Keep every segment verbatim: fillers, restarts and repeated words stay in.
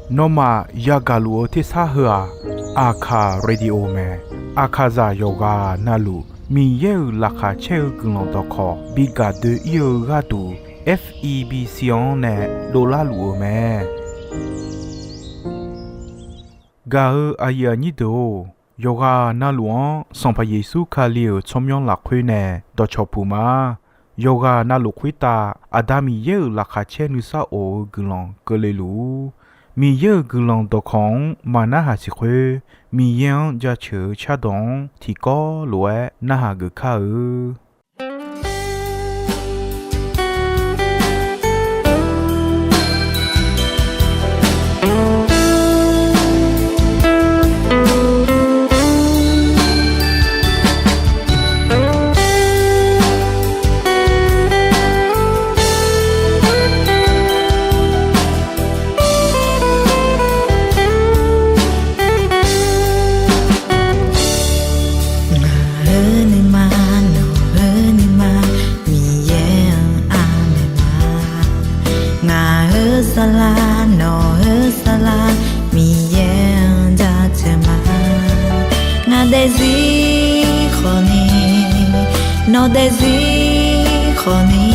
Nawmaf yagaq luf-eu tersar heu-aq, Aqkaq Radio mae. Aqkaqzaq yawqghaq navluf Miqyaer-euq laqkhaq caer-eu guiqlanq dawqkawq bi gaq doe-ir-eu gharduq, F E B C-anr nae dovlar luf-eu mae. Gaq-eu aqyuif aqnyir deuq-or, yawqghaq navluf-anr Sanqpaq Yeqsur Kali-euq tsawrmyanr lafkhoer nae dawqcawq puq ma. Yawqghaq navluf khoertav Aqda Miqyaer-euq laqkhaq caer nuisar of-eu guiqlanq keuvle luf-ur. Miqyaer-euq guiqlanq dawqkawq-anr maqnarhaq siq khoer, Miqyaer-anr jaceuq-eu cardawq-anr tiqkawv lof-aer narhaq geuf kar-eu. Ngaq-euq nuima, nawq-euq nuima, Miqyaer-anr anaeq ma. Ngaq-euq saflar, nawq-euq saflar, Miqyaer-anr jaceuq ma. Ngaq daefzir khawfni, nawq daefzir khawfni,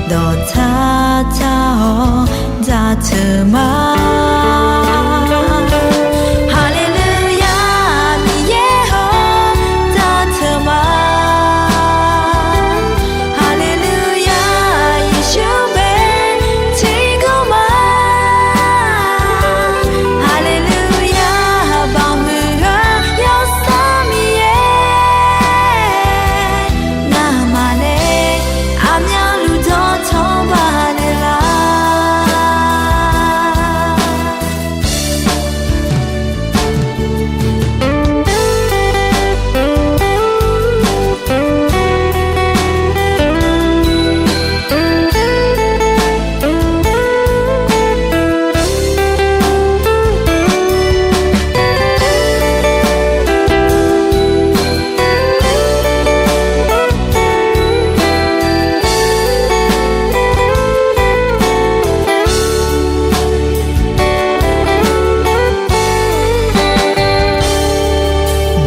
dawqtsar tsar-awr jaceuq ma. Haleluya, Miqyaer-or, jaceuq ma. Haleluya, Yeqsur bae tiqkawv ma. Haleluya, baoq huiq-eu Yawsanr Miqyaer, ngamaf nae aqmyanluf dawqtawq baqnaeq lar.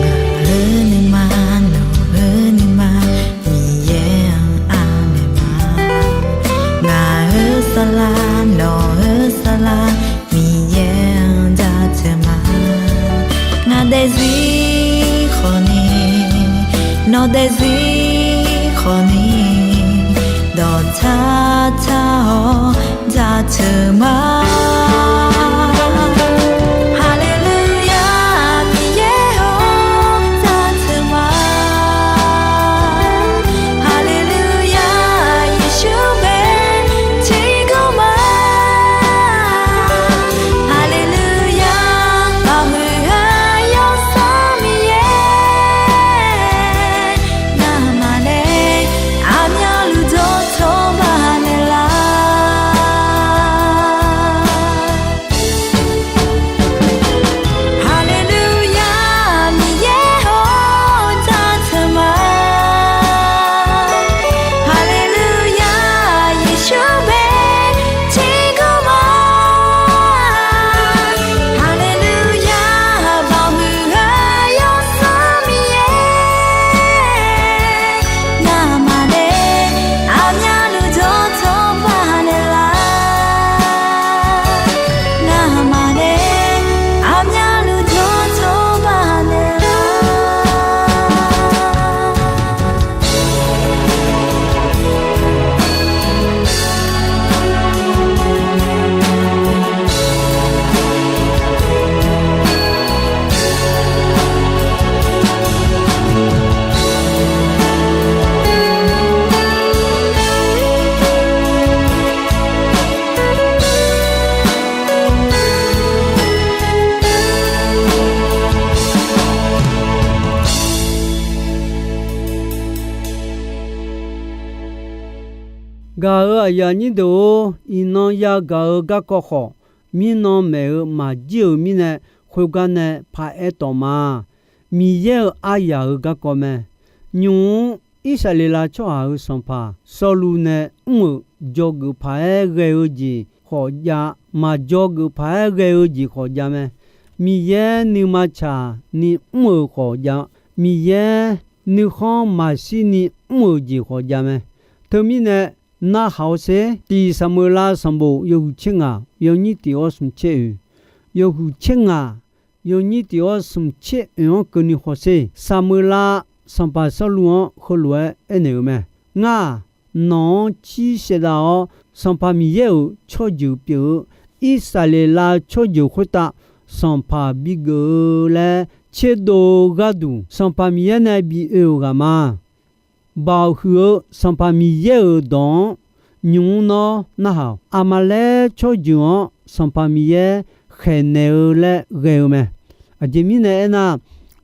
Ngaq-euq nuima, nawq-euq nuima, Miqyaer-anr anaeq ma. Ngaq-euq saflar, nawq-euq saflar, Miqyaer-anr jaceuq ma. Ngaq daefzir khawfni, nawq daefzir khawfni, dawqtsar tsar-awr jaceuq ma. Haleluya, Miqyaer-or, jaceuq ma. Haleluya, Yeqsur bae tiqkawv ma. Haleluya, baoq huiq-eu Yawsanr Miqyaer, ngamaf nae aqmyanluf dawqtawq baqnaeq lar. Haleluya, Miqyaer-or, jaceuq ma. Haleluya, Yeqsur bae tiqkawv ma. Haleluya, baoq huiq-eu Yawsanr Miqyaer, ngamaf nae aqmyanluf dawqtawq baqnaeq lar. Ngamaf nae aqmyanluf dawqtawq baqnaeq lar. Gaq-euq aqyuif aqnyir deuq-or, iqnan yagaq-eu garkawv khawf, mirnan maeq-eu maqjir-euq mirnae, khoergar nae paq-aer tawf ma. Miqyaer-euq aryaq-euq garkawv mae. Nymq-mr Irsaqleqlav tsawrhaq-euq sanqpaq Sawrluv nae mr-euq dzawgeuf paq-aer ghae-eu jeq khawf jav, maqjawr geuf paq-aer ghae-eu jeq khawf jav mae. Miqyaer nuima tsaq ni mr-euq khawf jav, Miqyaer nuikhanr maqshir ni mr-euq jeq khawf jav mae. Teumirnae, narhaq-awr sher, tiq Saqmeuqlav sanqbof yawhuiq tser ngaq yawnyir tiq-awr smq tser oeq, yawhuiq tser ngaq yawnyir tiq-awr smq tser oeq-anr keuvni hawsher. Saqmeuqlav sanqpaq Sawrluv-anr heulof-aer aernaeq-euq mae. Ngar-aq, nawq-anr cir shaevdav-awr, Sanqpaq Miqyaer-euq tsawrjeuq pyeuf-eu Irsaqleqlav tsawrjeuq khoertav sanqpaq bigeuf-eu laer tserdov-eu gharduq, Sanqpaq Miqyaer nae bi oe-euq ghaq ma. Baoq huiq-eu Sanqpaq Miqyaer-euq dawq-anr nymq-mr nawr narhaq-awq. Aqmaqlaer tsawrjeuq-anr Sanqpaq Miqyaer khaeqnaeq-eu laer ghae-eu mae. Aqjeq mirnae aernar,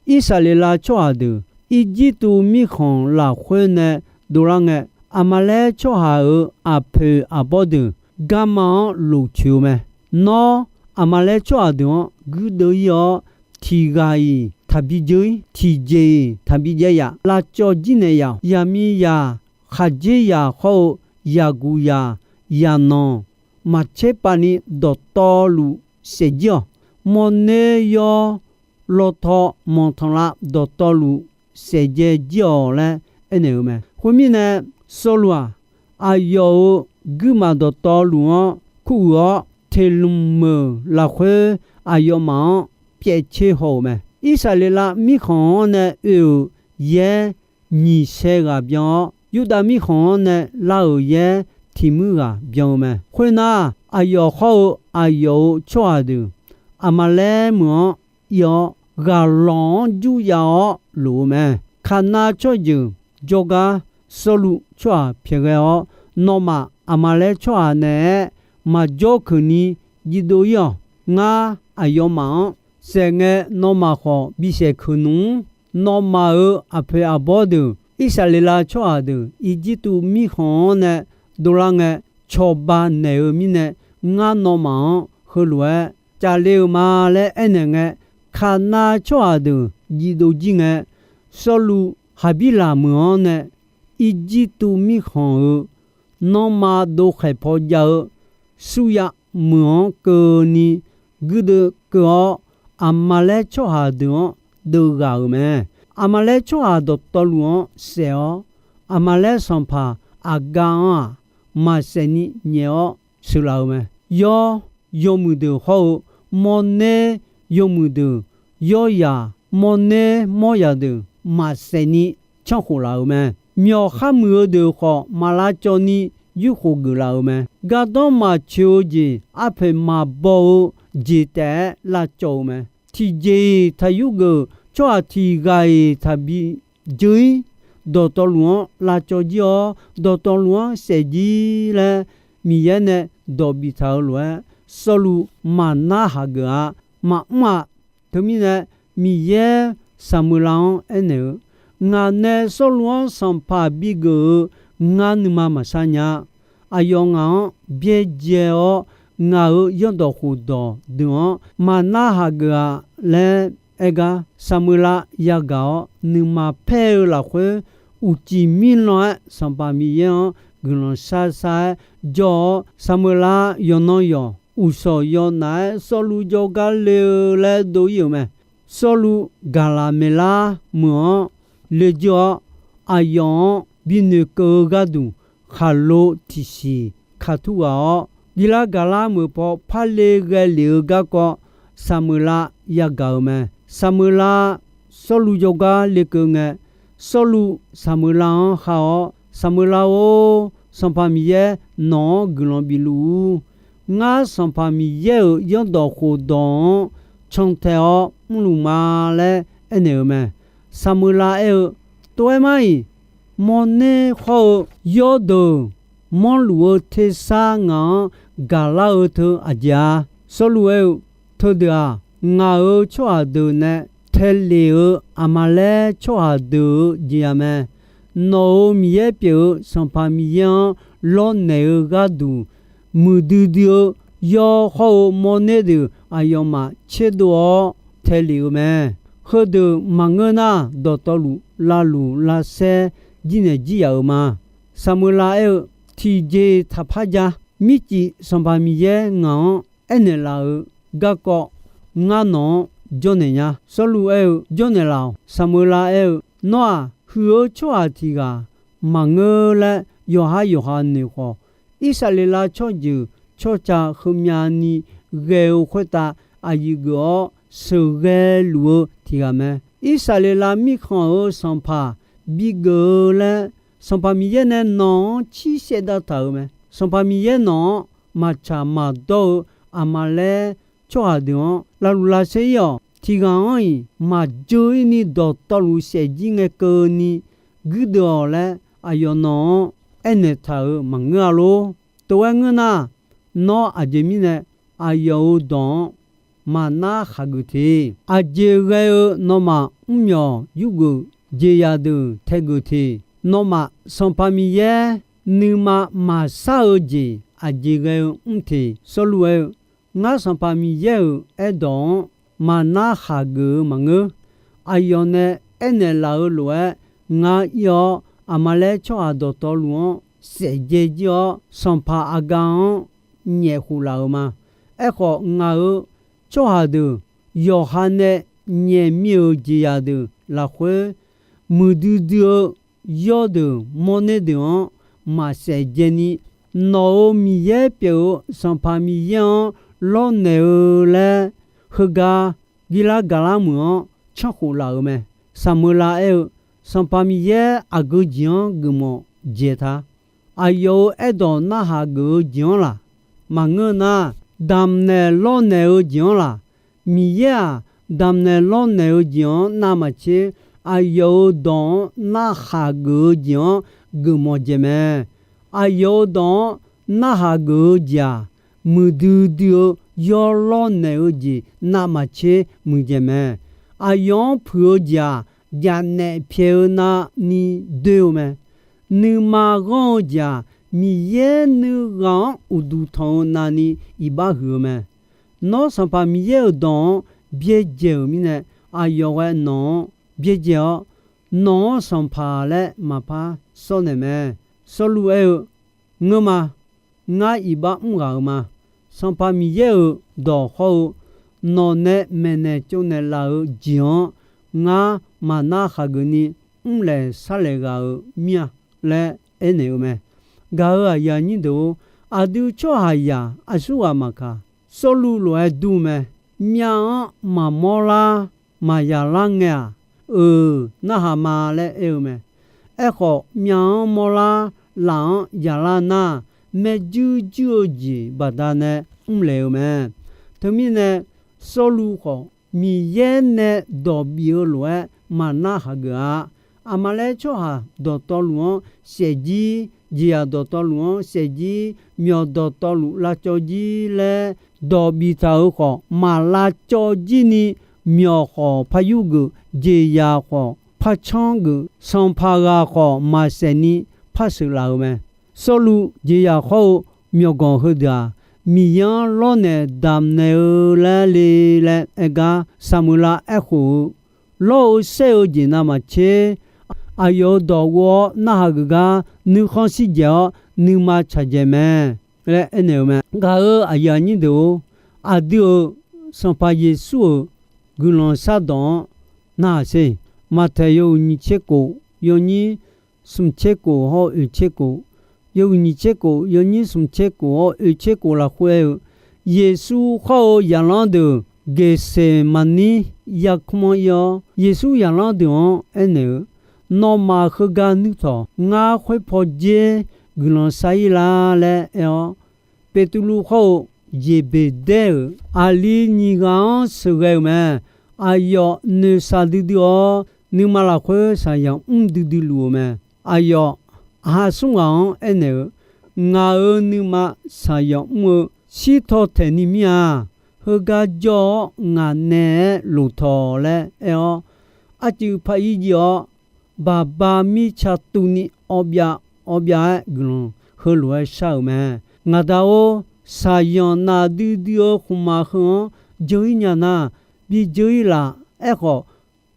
Irsaqleqlav tsawrhaq deuq Irjirtuv mirkhanq lafkhoer nae dovlar ngae, Aqmaqlaer tsawrhaq-euq aqpoeq aqbawr deuq garma-anr loqcoeq-eu mae. Nawr, Aqmaqlaer tsawrhaq deuq-anr guirdeuv-ir-awr, tiq ghaq-iq taqbi dzeur-ir, tiqjeq-iq taqbi jaev yaf. Lavcawv jir naeq yaf-awq. Yaqmiqzaq, khaqdzerzaq hawr-eu yaqguq zaq, yaqnanq, maqtser pavni dawqtawvluf saef jir-awq. Mawrner yawr lawtaw manqtanqlav dawqtawvluf saef dzae jir-awq laer aernaeq-eu mae. Khoermirnae, Sawrluv-aq, aqyawf-euq guirmaf dawqtawvluf-anr kuruiq-awr, Teqlmq meuq lafkhoer aqyawfmaf-anr pyaev tser haw-euq mae. Irsaqleqlav mirkhanq-anr nae oe-euq yaer nyiq sae ghaq byan-awr, Yurdav mirkhanq-anr nae lar-euq yaer tiq muir ghaq byan-eu mae. Khoernar, aqyawf hawr-eu aqyawf-euq tsawrhaq deuq Aqmaqlaer meuq-anr ir-awr, ghaqlanq-anr jur jav-awr loq-eu mae. Kaqnav tsawrjeuq jawrgar Sawrluv tsawrhaq pyaeq ghae-awr, nawmaf Aqmaqlaer tsawrhaq naeq-aer maqjawr keuq ni jirdov-ir-awq. Ngar aqyawfmaf-anr saef ngae, nawmaf khawf bisaef keuq nmr. Nawmaf-euq aqpoeq aqbawr deuq Irsaqleqlav tsawrhaq deuq Irjirtuv mirkhanq-anr nae dovlar ngae, cawba naeq-eu mirnae, ngar nawmaf-anr heulof-aer cavle-eu ma laer aernaeq ngae, Kaqnav tsawrhaq deuq jirdov jir ngae, Sawrluv Haqbirlaq meuq-anr nae Irjirtuv mirkhanq-euq nanrma dovkhaeq paw jav-eu Suryav meuq-anr keuvni guirdeuv keuv-awr, Aqmaqlaer tsawrhaq deuq-anr deuv ghaq-euq mae. Aqmaqlaer tsawrhaq dawqtawvluf-anr saef-awr, Aqmaqlaer sanqpaq Aqgav-anr-aq, maqsaef ni nyaef-awr sheuqlaf-euq mae. Yawr yawmuiq deuq hawr-eu mawrner yawmuiq deuq, yawryaq mawrner mawryaq deuq maqsaef ni canrkhof laf-euq mae. Myawq khar muiq-eu deuq khawf, maq lavcawv ni yurkhof geuflaf-euq mae. Gardanr maqcoeq-eu jeq, arpoeq maqbaw-eu jeq taef-aer lavcawv-eu mae. Tiqjeq-iq taq yurgeuf, tsawrhaq tiq ghaq-iq taqbi dzeur-ir, dawqtawvluf-anr lavcawv jir-awr, dawqtawvluf-anr saef jir laer Miqyaer nae dawq biftaq-euq lof-aer, Sawrluv maqnar haq geuf-a, maqmr-a. Teumirnae, Miqyaer Saqmeuqlav-anr aernaeq-eu, Ngaq nae Sawrluv-anr sanqpaq bigeuf-eu ngar nuima maqshar nya. Aqyawf ngaq-anr byaerdzae-awr, ngaq-euq zanrdawq khofdawq deuq-anr maqnar haq geuf-a laer aer gar, Saqmeuqlav yagaq-awr, nuima paer-eu lafkhoer uqcif mirlan-aer Sanqpaq Miqyaer-anr guiqlanq shar shar-aer jawr-awr, Saqmeuqlav yawqnan yawq uqshawq yawnaf-aer Sawrluv jawrgar le-eu laer dov-ir-euq mae. Sawrluv Gaqlaqmeqlar meuq-anr le jir-awr, aqyawf-anr binoeq keuv-eu gharduq khaqlo tiqsiq ka tur ghaq-awr, Bilar Gaqlar meuq paw parle ghae lef-eu garkawv Saqmeuqlav yagaq-euq mae. Saqmeuqlav Sawrluv jawrgar lekeuv ngae, Sawrluv Saqmeuqlav-anr ha-awr, Saqmeuqlav-or, Sanqpaq Miqyaer nawq-anr guiqlanq bif luf-ur. Ngar Sanqpaq Miqyaer-euq zanrdawq khofdawq-anr cantae-awr mrluf ma laer aernaeq-euq mae. Saqmeuqlav aer-eu, Tov-aer mar-iq, mawrner khawr-eu yawrdeuq manrluf-eu tersar ngaq-anr gaqlar-eu teu aqjeq-a. Sawrluv aer-eu, Teudeuq-aq, ngaq-euq tsawrhaq deuq nae taelef-eu Aqmaqlaer tsawrhaq deuq-euq jeq-a mae. Nawq-euq Miqyaer pyeuf-eu Sanqpaq Miqyaer-anr lawrnaeq-eu gharduq, muiqdui dui-eu yawr hawr-eu mawrner deuq aqyawfmaf tserdov-awr taelef-eu mae. Heudeuq maqngeur nar, dawqtawvluf lavluf lavsaer jirnaeq jir yaf-euq ma. Saqmeuqlav aer-eu, Tiqjeq-iq taqpar ja. Mircif Sanqpaq Miqyaer ngaq-anr aernaeq laf-euq garkawv ngar nawq-anr jawrnaeq nya. Sawrluv aer-eu, Jawrnaeq laf-awq. Saqmeuqlav aer-eu, Nawr-aq, huiq-eu tsawrhaq tiq ghaq maqngeur laer yawqhar yawqha noeq khawf, Irsaqleqlav tsawrjeuq tsawrca heumyavni ghae-eu khoertav aqyuif geuf-awr sheuqghae luf-eu tiq ghaq mae. Irsaqleqlav mirkhanq-euq sanqpaq bigeuf-eu laer Sanqpaq Miqyaer nae nawq-anr cirsaev dav taq-euq mae. Sanqpaq Miqyaer nawq-anr maqtsaq maqdawr-eu Aqmaqlaer tsawrhaq deuq-anr lavluq lavsaer ir-awq. Tiq ghaq-anr-iq maqjeur ir ni dawqtawvluf saefjir ngae keuvni guirdeuv-awq laer aqyawf nawq-anr aernaeq taq-euq maqngeur-a lor. Tov-aer ngeur nar, nawr aqjeq mirnae aqyawf-euq dawq-anr maqnar khaqgeuf te. Aqjeq ghae-eu nawmaf mrmyawq yurgeuf jeqzaq deuq taegeuf te. Nawmaf Sanqpaq Miqyaer nuima maqsar-eu jeq aqjeq ghae-eu mr te. Sawrluv aer-eu, Ngar Sanqpaq Miqyaer-euq aerdawq-anr maqnar khaqgeuf-eu maqngeur. Aqyawf nae aernaeq laf-eu lof-aer, ngar ir-awr Aqmaqlaer tsawrhaq dawqtawvluf-anr saefdzae jir-awr, sanqpaq Aqga-anr nyaef khof laf-euq ma. Aerkhawf, ngaq-euq tsawrhaq deuq yawqha nae nyaef mir-euq jeqzaq deuq lafkhoer, muiqdui dui-eu yawrdeuq mawrner deuq-anr maqsaef dzae ni, nawq-euq Miqyaer pyeuf-eu Sanqpaq Miqyaer-anr lawrnaeq-eu laer, heugar Girlar gaqlar meuq-anr canrkhof laf-euq mae. Saqmeuqlav aer-eu, Sanqpaq Miqyaer aqgeu jeq-anr geufmawf dzaeq ta. Aqyawf-euq aerdawq narhaq geuf-eu jeq-anr laq maqngeur nar, damqnaeq lawrnaeq-eu jeq-anr laq, Miqyaer-aq, damqnaeq lawrnaeq-eu jeq-anr navmaqtser, aqyawf-euq dawq-anr narhaq geuf-eu jeq-anr geufmawf dzaeq mae. Aqyawf-euq dawq-anr narhaq geuf-eu jeq-aq, muiqdui dui-eu yawr lawrnaeq-eu jeq navmaqtser muiqdzaeq mae. Aqyawf-anr puiq-eu jeq-aq, jaqnaef pyaeq-eu navni doer-eu mae. Nuima ghanr-eu jeq-aq, Miqyaer nuighaq-anr uqduq tanq-eu navni iqbax huiq-eu mae. Nawr Sanqpaq Miqyaer-euq dawq-anr byaerdzae-euq mirnae, aqyawf ghae nawq-anr byaerdzae-awr, nawq-anr sanqpaq laer maqpar sawrnaeq mae. Sawrluv aer-eu, Ngeur ma. Ngar iqbax mr ghaq-euq ma. Sanqpaq Miqyaer-euq dawq hawr-eu nawq nae maeqnaeq tsovnaeq laf-euq jeq-anr ngar maqnar khaqgeuf ni mrlaeq sharlaeq ghaq-euq mir-a laer aernaeq-eu mae. Gaq-euq aqyuif aqnyir deuq-or, aqdui tsawrhaqzaq aqsurghaq maqkaq, Sawrluv lof-aer dur mae. Myav-anr maqmawr lar maqyaq lar ngae-aq, euq narhaq ma laer aer-eu mae. Aerkhawf, myav-anr mawrlar, laf-anr yaqlar nar, maerjuir juir-eu jeq baqdanae mrlaeq-eu mae. Teumirnae, Sawrluv khawf, Miqyaer nae dawq bif-eu lof-aer maqnar hageuf-a. Aqmaqlaer tsawrhaq dawqtawvluf-anr saefjir, jeqzaq dawqtawvluf-anr saefjir, myawq dawqtawvluf lavcawv jir laer dawq biftaq-euq khawf, maq lavcawv jir ni, myawq khawf par yurgeuf, jeqzaq khawf par canr geuf, sanqpaq ghaq khawf maqsaef ni par sheuqlaf-euq mae. Sawrluv jeqzaq hawr-eu myawqganq heudeuq-aq, Miqyaer-anr lawrnaeq damqnaeq-eu laer le laer aer gar, Saqmeuqlav aerkhof-eu, lawr-eu saer-eu jeq navmaqtser, aqyawf-euq dawq ghov-awr narhaq geuf gar nuikhanr shir dzaeq-awr nuima tsaq dzaeq mae laer aernaeq-eu mae. Gaq-euq aqyuif aqnyir deuq-or, aqdui-euq Sanqpaq Yeqsur-euq guiqlanq shardawq-anr narhaq sher. Maqtaeq yawhuiq nyiq tser kof, yawnyir smq tser kof hawr oeq tser kof, yawhuiq nyiq tser kof, yawnyir smq tser kof hawr oeq tser kof lafkhoer aer-eu, Yeqsur hawr-eu zaqlanr deuq Geqseqmaqnir yarkmr-anr ir-awr, Yeqsur zaqlanr deuq-anr aernaeq-eu, Nawmaf heugar nuirtawq, ngar khoerpaw dzer guiqlanq shar-ir lar laer aer-awr, Beqtuvluv hawr-eu Yeqbeqdaer-euq aqli nyiq ghaq-anr sheuqghae-euq mae. Aqyawf noeqshaq duidui-awr, nuima lafkhoer shaqzanq mr duidui luf-euq mae. Aqyawf aqha smr ghaq-anr aernaeq-eu, Ngaq-euq nuima shaqzanq mr-eu shirtaw taeqni mir-a. Heugar jawr-awr ngaq naeq-aer loqtawq laer aer-awr, arcuiv par-ir jiv-awr, baqba mirtsa tuvni awbyav awbyav-aer guiqlanq heulof-aer shar-euq mae. Ngaq da-or, shaqzanq nafdui dui-eu khmqmaq heu-anr dzeur-ir nya nar, bi dzeur-ir laf. Aerkhawf,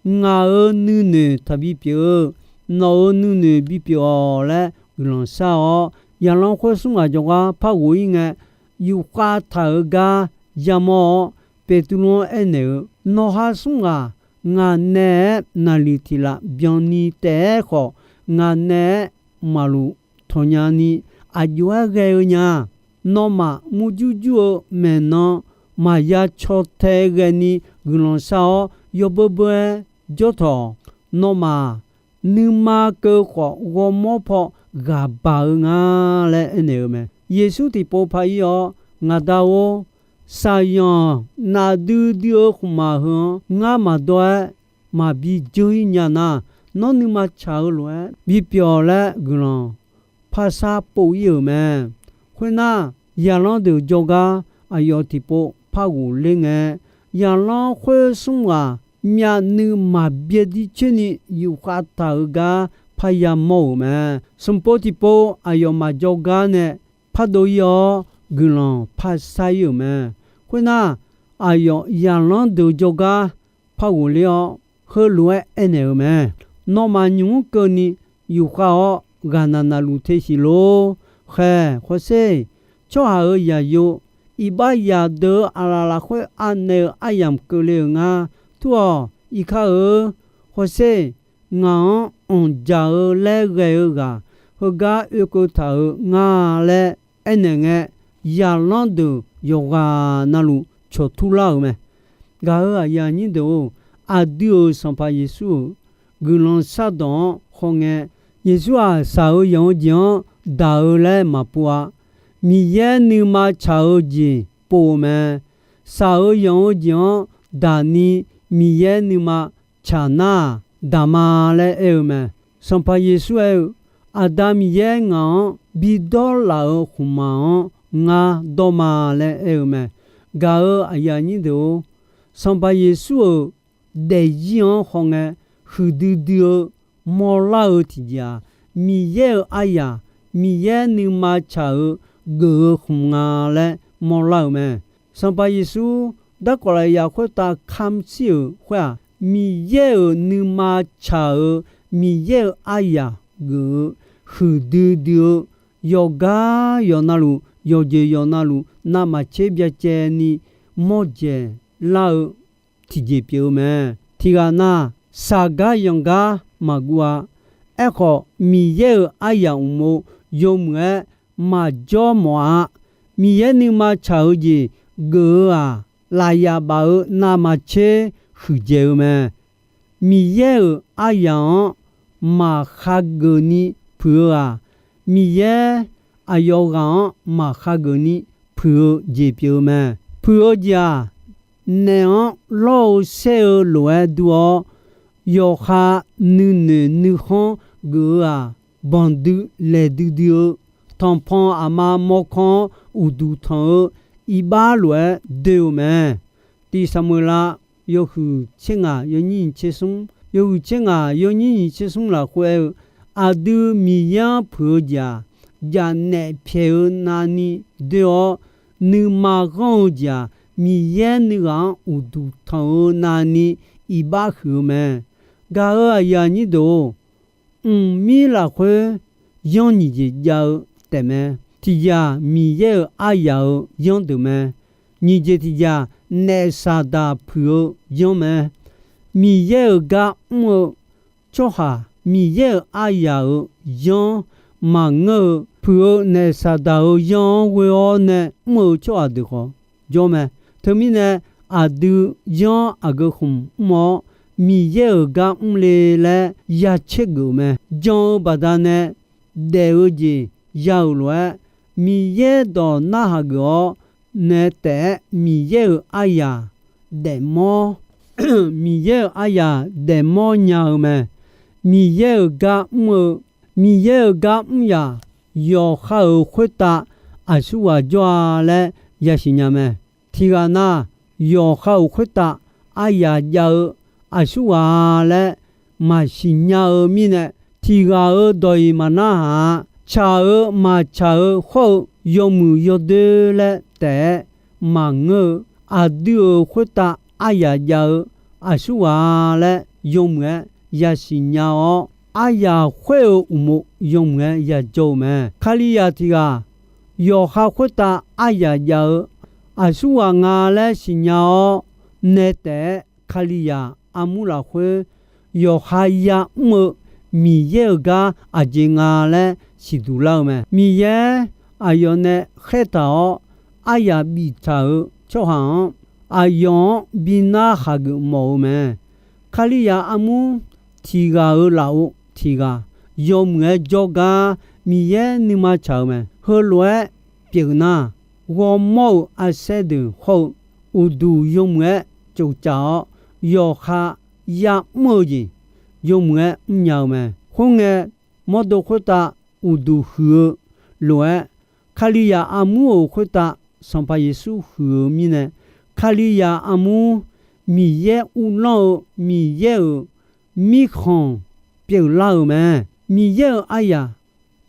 ngaq-euq nuinoeq taqbi pyeuf-eu, nawq-euq nuinoeq bipyeuf-awq laer guiqlanq shar-awr, zaqlanr khoer smr ghaq jawrgar par ghof-ir ngae, yufkhav taq-euq gar yamawr-awr, Beqtuvluv-anr aernaeq-eu, Nawqha smr ghaq ngaq naeq-aernaqliq tiq laf byanni taef-aer khawf, ngaq naeq-aer maqluf tawqnya ni aqjox-aer ghae-eu nya. Nawmaf murjur jur-eu maeqnan maqya caw tae ghaeni guiqlanq shar-awr, yawbeur beur-aer jawr tawq. Nawmaf nuima keuv khawf, ghawrmawr paw ghaq baq-eu nga laer aernaeq-eu mae. Yeqsur tiqpov par-ir-awr, Ngaq Da-or, shaqzanq nafdui dui-eu khmqmaq heu-anr ngar maqdawr-aer maqbi dzeur-ir nya nar, nawr nuima tsaq-eu lof-aer bipyeuf laer guiqlanq par shar pov-ir-euq mae. Khoernar, zaqlanr deuq jawrgar aqyawf tiqpov par ghofler ngae, zaqlanr khoer smr ghaq myavnuiv maqbyaer dir coer ni yufkhav taq-euq gar parya mawr-euq mae. Sanqpov tiqpov aqyawfmaf jawrgar nae pardov-ir-awr, guiqlanq par shar-ir-euq mae. Khoernar, aqyawf zaqlanr deuq jawrgar par ghofler-awr, heulof-aer aernaeq-euq mae. Nawmaf nymq-mr keuvni yufkhav-awr ghaqnaq naqluf te siq lor. Khaeq hawsher, tsawrhaq-euq zaqyo, iqbax zaqdeuq-eu aqlaf lafkhoer anaeq-eu aryamq keuvle-euq nga. Tur-awq. Irkar-eu hawsher, ngaq-anr anqdzaq-eu laer ghae-eu ghaq heugar oekeuv taq-euq nga laer aernaeq ngae, zaqlanr deuq yawqghaq navluf cawqtur lar-euq mae. Gaq-euq aqyuif aqnyir deuq-or, aqdui-euq Sanqpaq Yeqsur-euq guiqlanq shardawq-anr hawngae, Yeqsur-aq, shaq-eu yanq-eu jeq-anr daq-eu laer maqpov-a. Miqyaer nuima tsaq-eu jeq pov-eu mae. Shaq-eu yanq-eu jeq-anr daq ni Miqyaer nuima tsaq nar-aq, daq ma laer aer-eu mae. Sanqpaq Yeqsur aer-eu, Aqda Miqyaer ngaq-anr bidawr laf-euq khmqmaq-anr ngar dawr ma laer aer-eu mae. Gaq-euq aqyuif aqnyir deuq-or, Sanqpaq Yeqsur-euq daefzir-anr hawngae, huiqdui dui-eu mawrlar-eu tiqjeq-aq, Miqyaer-euq aryaq, Miqyaer nuima tsaq-eu geuf-eu khmq nga laer mawrlar-euq mae. Sanqpaq Yeqsur darkawq lafyaq khoertav kamq shir-euq khoer-aq, Miqyaer-euq nuima tsaq-eu, Miqyaer-euq aryaq geuf-eu, huiqdui dui-eu, yawqgar yawqnavluf, yawqjeq yawqnavluf navmaqtser byacaevni mawrdzaeq lar-eu tiqjeq pyeuf-eu mae. Tiqghaq nav, shaq gar yanq gar maqguv-a. Aerkhawf, Miqyaer-euq aryaq uqmov yawmuiq-aer maqjawr mawf-a. Miqyaer nuima tsaq-eu jeq geuf-eu-aq, lafyaq baf-eu navmaqtser huiqdzaeq-eu mae. Miqyaer-euq aryaq-anr maqkhageuf ni puiq-eu-aq, Miqyaer aqyawf ghaq-anr maqkhageuf ni puiq-eu jeq pyeuf-eu mae. Puiq-eu jeq-aq, naef-anr lawr-eu saer-eu lof-aer dur-awr, yawqha nuinoeq nuikhanr geuf-eu-aq, banqdui laeq duidui-eu, tanqpanq aqma mawrkanr-anr uqduq tanq-eu iqbax lof-aer doe-eu mae. Tiq Saqmeuqlav yawhuiq tser ngaq yawnyir nyiq tser smr, yawhuiq tser ngaq yawnyir nyiq tser smr lafkhoer aer-eu, aqdui Miqyaer-anr puiq-eu jeq-aq, jaqnaef pyaeq-eu navni doe-awr, nuima ghanr-eu jeq-aq, Miqyaer nuighaq-anr uqduq tanq-eu navni iqbax huiq-eu mae. Gaq-euq aqyuif aqnyir deuq-or, mqmir lafkhoer yanr nyiq jeq jav-eu taefmae. Tiqjeq-aq, Miqyaer-euq aryaq-euq yanr deuq mae. Nyiq jeq tiqjeq-aq, naef Saqdaq puiq-eu yanr mae. Miqyaer-euq gar mr-eu tsawrhaq, Miqyaer-euq aryaq-euq yanr maqngeur-eu, puiq-eu naef Saqdaq-euq yanr-anr ghoe-awr nae mr-eu tsawrhaq deuq khawf jawr mae. Teumirnae, aqdui yanr aqgeu khmq mr-awr, Miqyaer-euq gar mr le laer ya tsergeuf-eu mae. Jan-eu baqdanae daef-eu jeq ya-euq lof-aer, Miqyaer dawq narhaq geuf-awr nae taef-aer Miqyaer-euq aryaq daefmawr, Miqyaer-euq aryaq daefmawr nya-eu mae. Miqyaer-euq gar mr-eu, Miqyaer-euq gar mr yaq, yawqha-euq khoertav aqsurghaq jawr-a laer yasiq nya mae. Tiqghaq nar, yawqha-euq khoertav aryaq jav-eu aqsurghaq-a laer maqsiq nya-eu mirnae, tiqghaq-euq dawq-iq maqnarhaq-a. Tsaq-eu maqtsaq-eu hawr-eu yawmuiq yawdoer laer taef-aer maqngeur-eu, aqdui-euq khoertav aryaq jav-eu aqsurghaq-a laer yawmuiq-aer yasiq nya-awr, aryaq khoer-euq uqmov yawmuiq-aer yajawr-eu mae. Kalizaq tiq ghaq yawqha khoertav aryaq jav-eu aqsurghaq nga laer siqnya-awr nae taef-aer, Kalizaq armur lafkhoer yawqha ya'mr-eu Miqyaer-euq gar aqjeq nga laer siqduq lar-eu mae. Miqyaer aqyawf nae khaertaq-awr aryaq biftaq-euq tsawrhaq-anr, aqyawf-anr bi narhaq geufmawf-eu mae. Kalizaq armur tiq ghaq-euq lafov tiq ghaq yawmuiq-aer jawrgar Miqyaer nuima tsaq-eu mae. Heulof-aer pyeuf nar, ghawrmawr-euq arsaer deuq hawr-eu uqduq yawmuiq-aer tsoftsaf-awr, yawqha ya'mr-eu jeq yawmuiq-aer mrnya-eu mae. Khoerngae, mawrdo khoertav uqduq huiq-eu lof-aer, Kalizaq armur-euq khoertav Sanqpaq Yeqsur huiq-eu mirnae, Kalizaq armur Miqyaer uvlanr-eu Miqyaer-euq mirkhanq pyeuflar-euq mae. Miqyaer-euq aryaq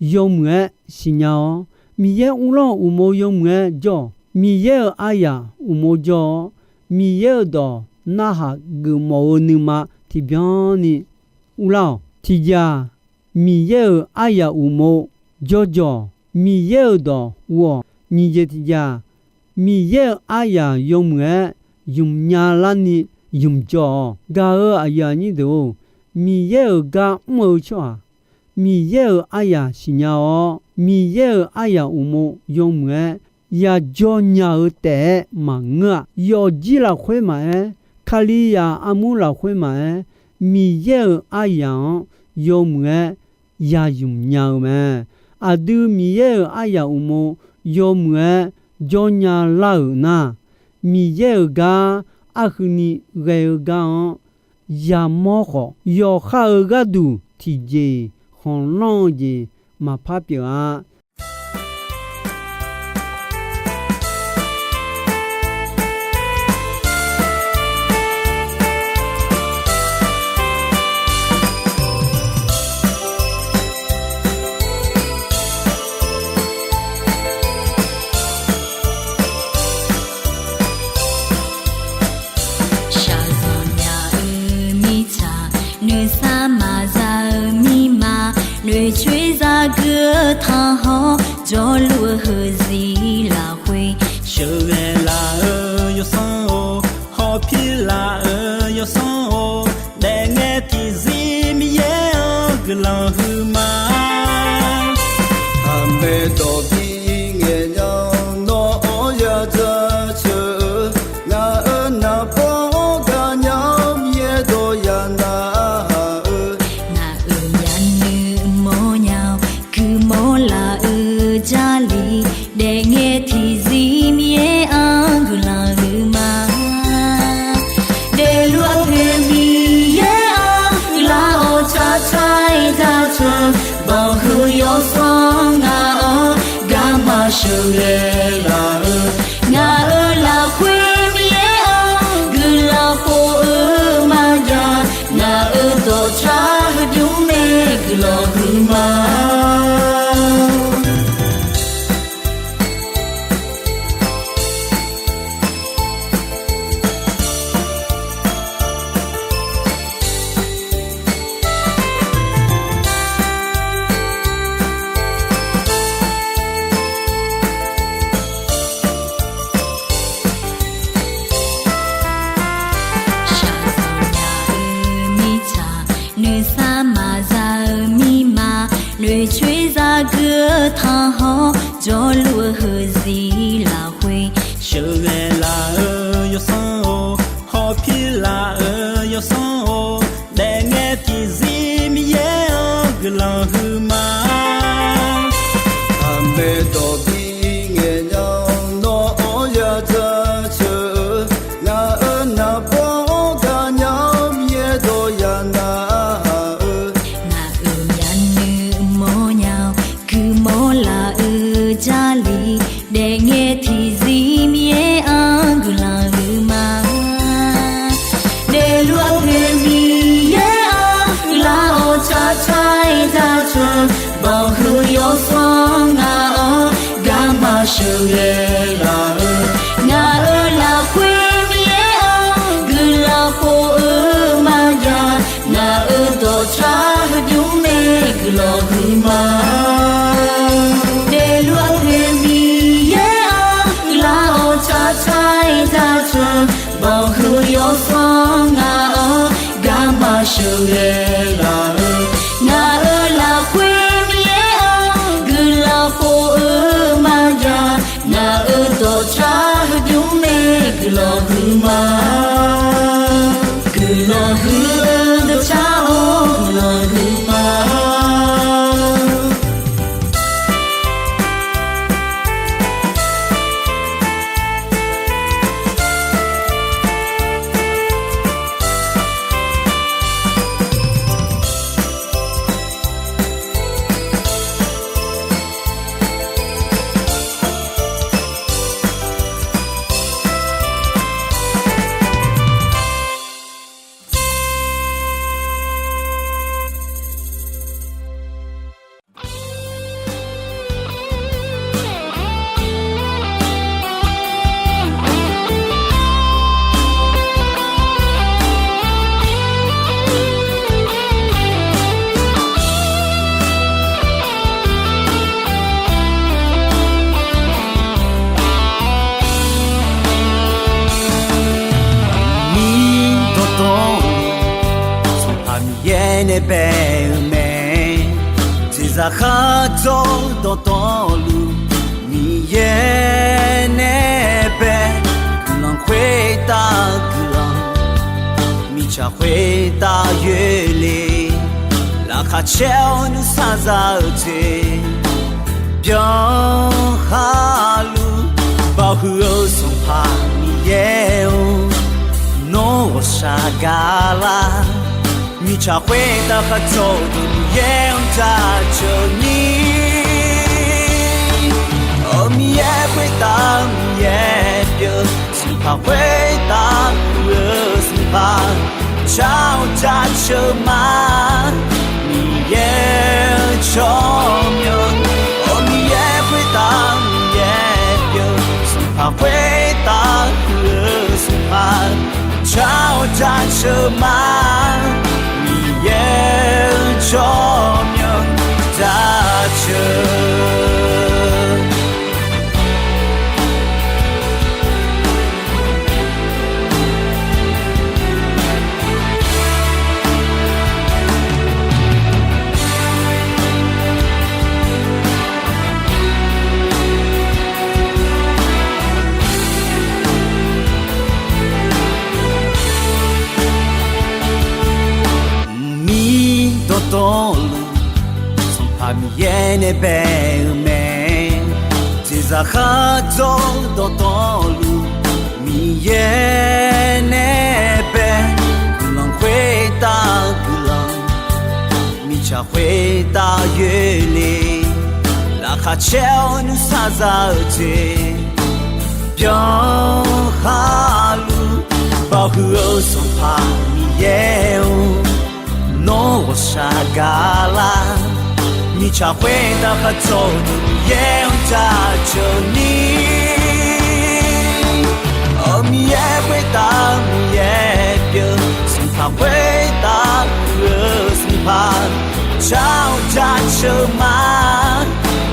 yawmuiq-aer siqnya-awr, Miqyaer uvlanr-eu uqmov yawmuiq-aer jawr-awq. Miqyaer-euq aryaq uqmov jawr-awr, Miqyaer-euq dawq narhaq geufmawf-eu nuima tiqbyan ni uvlar-awq. Tiqjeq-aq, Miqyaer-euq aryaq uqmov jawrjawr-awq. Miqyaer-euq dawq ur-awq. Nyiq jeq tiqjeq-aq, Miqyaer-euq aryaq yawmuiq-aer ymq nya larni ymq jawr-awq. Gaq-euq aqyuif aqnyir deuq-or, Miqyaer-euq gar mr-eu tsawrhaq, Miqyaer-euq aryaq siqnya-awr, Miqyaer-euq aryaq uqmov yawmuiq-aer yajawr nya-eu taef-aer maqngeur-a. Yawfjir lafkhoer maqaer, Kalizaq armur lafkhoer maqaer, Miqyaer-euq aryaq-anr yawmuiq-aer yaymq nya-eu mae. Aqdui Miqyaer-euq aryaq uqmov yawmuiq-aer jawrnya lar-euq nar, Miqyaer-euq gar arhuini ghae-eu gar-anr yamawr khawf, yawqha-euq gharduq tiqjeq-iq khanqlanr-eu jeq maqpar pyeuf-a. Shaqzanq nya-eu mirtsaq, nuisar maqza-eu mirma, noeqcoer zagui-eu tanqhawr, jawrluf-eu heuzir lafkhoer, sheuqghae laf-eu yawsanr-or, hawpir laf-eu yawsanr-or, daefngae tiqzir Miqyaer-anr guiqlanq huiqma. Aqmaeq dawq bi ngaeq nya-awr, nawr-anr yadzaq ceuq-eu, ngaq-euq naqbawr-anr gaqnya-awr, Miqyaer dawq yanav-eu, ngaq-euq ya'nuiv mawrnya-awr, guiqmawr laf-eu Jarlif, daefngae tiqzir Miqyaer-anr guiqlanq huiqma. Daefluf-eu poeq Miqyaer-anr guiqlanq-awr, tsaqtsaq-iq jaceuq, banqhuiq yawsanr ngaq-anr garma sheuqghae laf-eu, ngaq-euq lafkhoer Miqyaer-anr guiqlanq khof-eu maqjav, ngaq-euq dawqtsav heudymr mae guiqlanq huiqma. Shaqzanq nya-eu mirtsaq, nuisar maqza-eu mirma, noeqcoer zagui-eu tanqhawr, jawrluf-eu heuzir lafkhoer, sheuqghae laf-eu yawsanr-or, hawpir laf-eu yawsanr-or, daefngae tiqzir Miqyaer-anr guiqlanq huiqma. Aqmaeq dawq bi ngaeq nya-awr, nawr-anr yadzaq ceuq-eu, ngaq-euq naqbawr-anr gaqnya-awr, Miqyaer dawq yanav-eu, ngaq-euq ya'nuiv mawrnya-awr, guiqmawr laf-eu Jarlif, daefngae tiqzir Miqyaer-anr guiqlanq huiqma. Daefluf-eu poeq Miqyaer-anr guiqlanq-awr, tsaqtsaq-iq jaceuq, banqhuiq yawsanr ngaq-anr garma sheuqghae laf-eu, ngaq-euq lafkhoer Miqyaer-anr guiqlanq khof-eu maqjav, ngaq-euq dawqtsav heudymr ghae laf-eu, ngaq-euq lafkhoer Miqyaer-anr guiqlanq khof-eu maqjav. Ngaq-euq dawqtawvluf jmr mae guiqlanq huiq ma. Guiqlanq huiq-eu dawqtawvluf guiqlanq huiq ma. Miqyaer dawqtawvluf, Sanqpaq Miqyaer nae bae-eu mae. Jeqzaq khardzawr dawqtawvluf, Miqyaer nae bae. Guiqlanq khoertav guiqlanq, mirtsaq khoertav yoerle. Laqkhaq caer-awr nuisar za-eu jeq byan khaluf, baoq huiq-eu Sanqpaq Miqyaer-or, nawr ghawqshaq gaqlar. Mirtsaq khoertav khardzawr-eu Miqyaer-anr jaceuq ni. Aq, Miqyaer khoertav Miqyaer pyeuf, Sanqpaq khoertav huiq-eu Sanqpaq, jar-awr jaceuq ma. Miqyaer-eu tsawrmyanr, Aq, Miqyaer khoertav Miqyaer pyeuf, Sanqpaq khoertav huiq-eu Sanqpaq, jar-awr jaceuq ma. Miqyaer-eu tsawrmyanr jaceuq. Miqyaer dawqtawvluf, Sanqpaq Miqyaer nae bae-eu mae. Jeqzaq khardzawr dawqtawvluf, Miqyaer nae bae. Guiqlanq khoertav guiqlanq, mirtsaq khoertav yoerle. Laqkhaq caer-awr nuisar za-eu jeq byan khaluf, baoq huiq-eu Sanqpaq Miqyaer-or, nawr ghawqshaq gaqlar. Mirtsaq khoertav khardzawr-eu Miqyaer-anr jaceuq ni. Aq, Miqyaer khoertav Miqyaer pyeuf, Sanqpaq khoertav huiq-eu Sanqpaq, jar-awr jaceuq ma.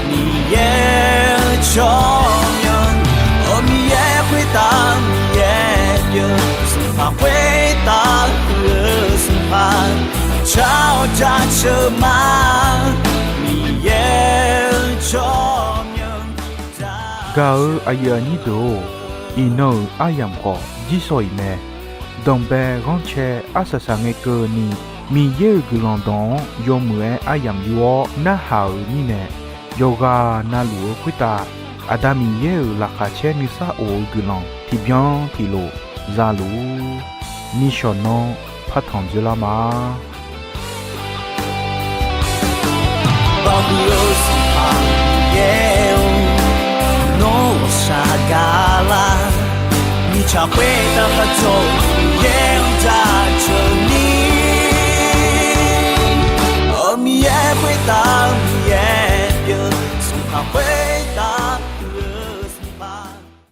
Miqyaer-eu tsawrmyanr, Aq, Miqyaer khoertav Miqyaer pyeuf, Sanqpaq khoertav huiq-eu Sanqpaq, jar-awr jaceuq ma. Miqyaer-eu tsawrmyanr. Gaq-eu aqyuif aqnyir deuq-or, iqnan-euq aryamq khawf jirsawq iq mae. Danqbae ghanrcae arsaq saq ngae keuvni, Miqyaer-euq guiqlanq dawq-anr yawmuiq-aer aryamq yur-awr narhaq-euq mirnae, yawqghaq navluf-eu khoertav Aqda Miqyaer-euq laqkhaq caer nuisar of-eu guiqlanq tiqbyan tiqlof za luf-ur. Nishawq nanr partanq dzoerlar ma. Baoq huiq-eu Sanqpaq Miqyaer-or, nawr ghawqshaq gaqlar. Mirtsaq khoertav khardzawr-eu